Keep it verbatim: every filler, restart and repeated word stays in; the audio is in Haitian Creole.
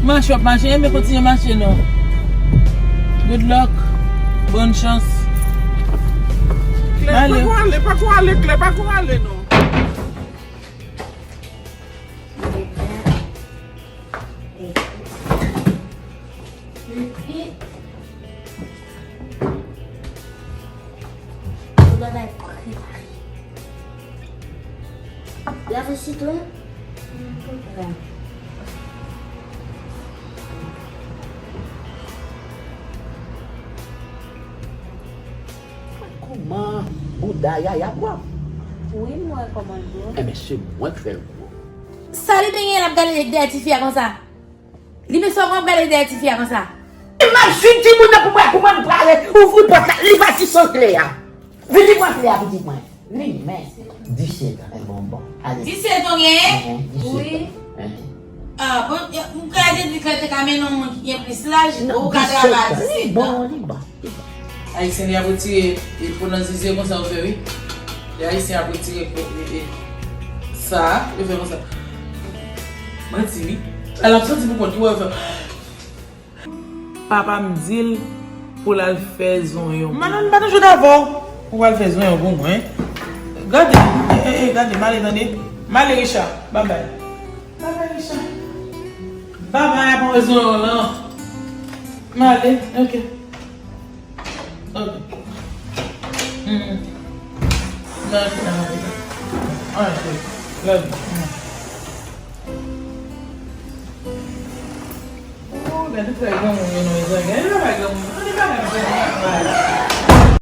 Mache w ap mache, enben kontinye mache non. Good luck. Bonne chance. Klè, pa ko ale, pa ko ale, Klè, pa ko ale non. Tout bagay prepare. Lave sitwon. Kòman bouda Yaya pwòp? Wi, m wè kòman l gwo. Enben, se mwen k fè l gwo. Sa li te gen l ap gade dèyè tifi a konsa? Li men sa w ap gade dèyè tifi a konsa? M ap jwenn timoun nan pou mwen, pou mwen prale ouvri pòt la. Li pati san kle a. Vin li pran kle a, pitit mwen. Li men. Disèt an, e bon, bon. Ale. Disèt an genyen? Wi. Ah, bon, m ka te di ke te ka mennen yon moun ki gen plis laj, ou ka travay a disèt an. Li bon, li bon. Ayisyen li ap retire e po nan zizi konsa yo fè wi. Lè ayisyen ap retire po e, e, sa, yo fè konsa. Manti wi. Al ap santi pou kont li wè yo fè. Papa m di l pou l al fè zonyon. Madanm m pa nan jwèt avè w. Ou al fè zonyon pou mwen. Gade, e, e, e, gade, m ale tande. M ale Richard, babay. Babay Richard. Babay ap anvoye zonyon lan. M ale, ok. Ok. Mm. Nan, nan, nan. Alright, love you. Mm. Oh, gade travay granmoun yo non, mezanmi. Gade travay granmoun yo. Gade bagay granmoun yo ap bay.